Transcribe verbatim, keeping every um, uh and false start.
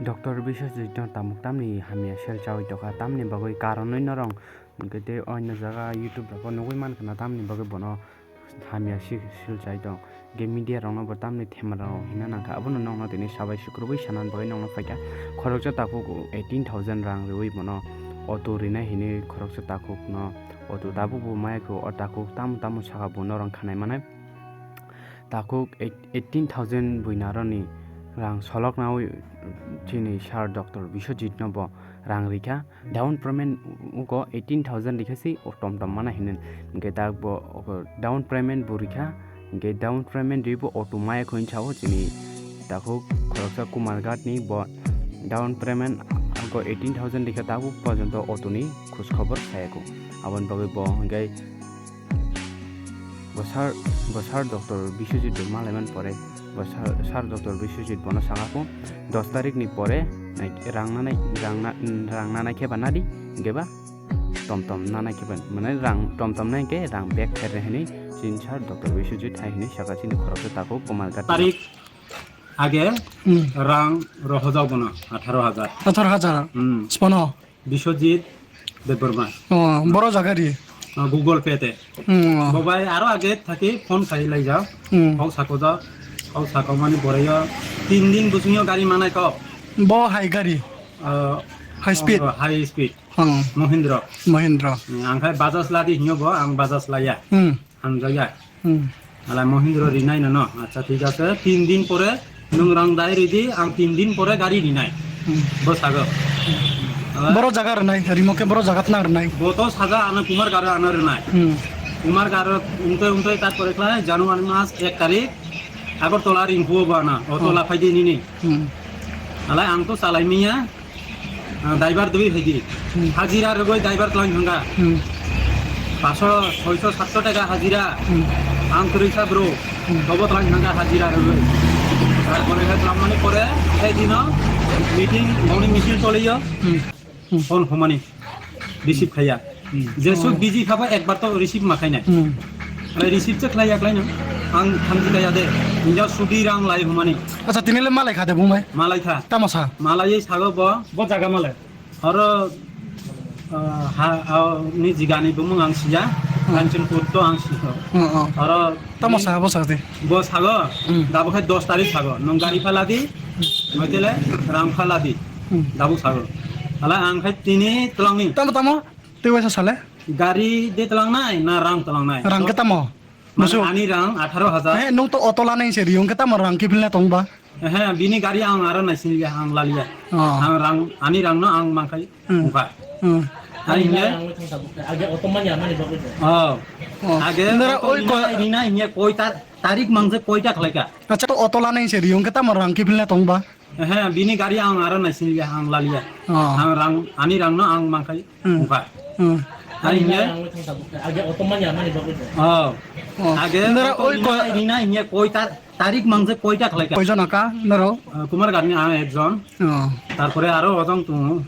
Doctor Biswajit no tamuk tamni hamya sel chawi tokha, tamni bagwi karonwi norong hwnkhe tei oino jaga YouTube rogo nugwi mankha na, tamni bagwi bono hamya si-, sil chai tong. Hwnkhe media rokno bo tamni themra rok hina nangkha, abono nokno tini sabai sukrubwi sanani bagwi nokno phaikha. Khoroksa takhuk eighteen thousand rang riwi bono auto rinai hinwi khoroksa takhukno auto tabukbo maya kho, o takhuk tamo tamo saka bo norok khanai manai. Takhuk eight-, eighteen thousand buinaroni rang soloknaui chini sir Doctor Biswajit no bo rang rikha. Down payment uko eighteen thousand rikha si o tom tom mana hinin. Hwnkhe tak bo oko down payment bo rikha. Hwnkhe down payment ribo auto maya kho hinsa o chini takhuk khoroksa Kumarghat ni bo down payment uko eighteen thousand rikha, tabuk porjonto auto ni khoj khobor saya kho. Aboni bagwi bo hwnkhe Bo sir, bo sir Doctor Biswajit bai malaiman pore, bo sir, sir Doctor Biswajit bono saka kho, dos tarik ni pore nai, rang nanai, rang na, rang nanai khe ba nadi, hwnkhe ba tom tom nanai khe ba, mane rang tom tom nai khe rang bag khairnai hinwi chini sir Doctor Biswajit hai hinwi saka chini khoroksa takhuk Kumarghat. Tarik age Hmm. rang rohojak bono atharo hajar. Atharo hajar? Hmm. Spono? Biswajit Debbarma. Oh, boro jaga ri. Ah, Google Pay te. Hmm. Bo bai aro age thaki phone khai lai jao. Hmm. Kok sako jao. Kok sako mani borayo tin din busingo gari manai kok. Bo hai gari. Ah, High speed. Oh, high speed. Hmm. Mahindra. Mahindra. Hmm, ang khai Bajaj ladi hinyo bo, ang Bajaj laya. Hmm. Hamjakya. Hmm. Ala Mohindro rinai nono. Acha, thik ase. Tin din pore nwng rang dai ridi, ang tin din pore gari rinai. Hmm. Bo sago. Ala Boro jaga rinai, rimo khe boro jaga twnang rinai. Bo to saga ano Kumar Garo ano rinai. Hmm. Kumar Garo umtoi umtoi tak pore khlai January mas ek tarik Agartala ringphuo bo ano. Oto Hmm. laphai di nini. Hmm. Ala ang to salai miya. Ah, driver dui hai di. Hmm. Hajira rwgwi driver tlang thangkha. Hmm. Paso, soiso, satso taka hajira. Hmm. Ang kwrwi sa bro. Hmm. Tobo tlang thangkha hajira rwgwi. Tarpore hai tlang mani pore, hai dino meeting, morning meeting choliyo. Hmm. Hmm. Phone humani. Receive khaiya. Hmm. Jesuk busy khabo ekbar to receive ma khainai. Hmm. Are receive che khlaiya khlaino. Ang thamji kaya de. Inja sudi rang lai humani. Acha, tinile malai kha de bumai. Malai kha. Tamo sa? Malai sago bo. Bo jaga malai. Oro, ah, ha, ah, ni jigani bumung ang siya. Hmm. Kanchanpur to ang siya. Hmm, hmm. Oro Tamo sa, bo sa de. Bo sago. Hmm. Dabo khai dos tarik sago. Nong gari phaladi. Maitele rang phaladi. Hmm. Dabo sago. Ala ang khai tini tlangni. Tamo, tamo? Tei waisa sale? Gari de tlangnai na rang tlangnai? Rang ke tamo? Mane Musu. Ani rang atharo hajar. Eh, nung to auto lanai se riung ke tamo rang kiphilna tong ba? Eh, bini gari ang aro naisin liya, ang laliya. Oh. Ang rang, ani rang no ang mangkai Hmm. ungka. Hmm. Ani Ani ne? Rang no thang tabuk. Age auto manya mani bagwi de. Oh. Oh. Age Nara auto oi ko rina, rina inya koi ta-, tarik mangse koi ta khlaika. Acha to auto lanai se riung ke tamo rang kiphilna tong ba? Ehe, bini gari ang aro naisin liya, ang laliya. Oh. Ang rang, ani rang no ang mangkai Hmm. ungka. Hmm. Ani Ani ne? Rang no thang tabuk. Age auto manya mani bagwi de. Oh. Oh. Age Nara auto oi ko rina, rina inya koi ta-, tarik mangse koi ta khlaika. Koi jona ka naro? Ah, Kumar Garni ang ekjon. Oh. Tarpore aro ojong tongo.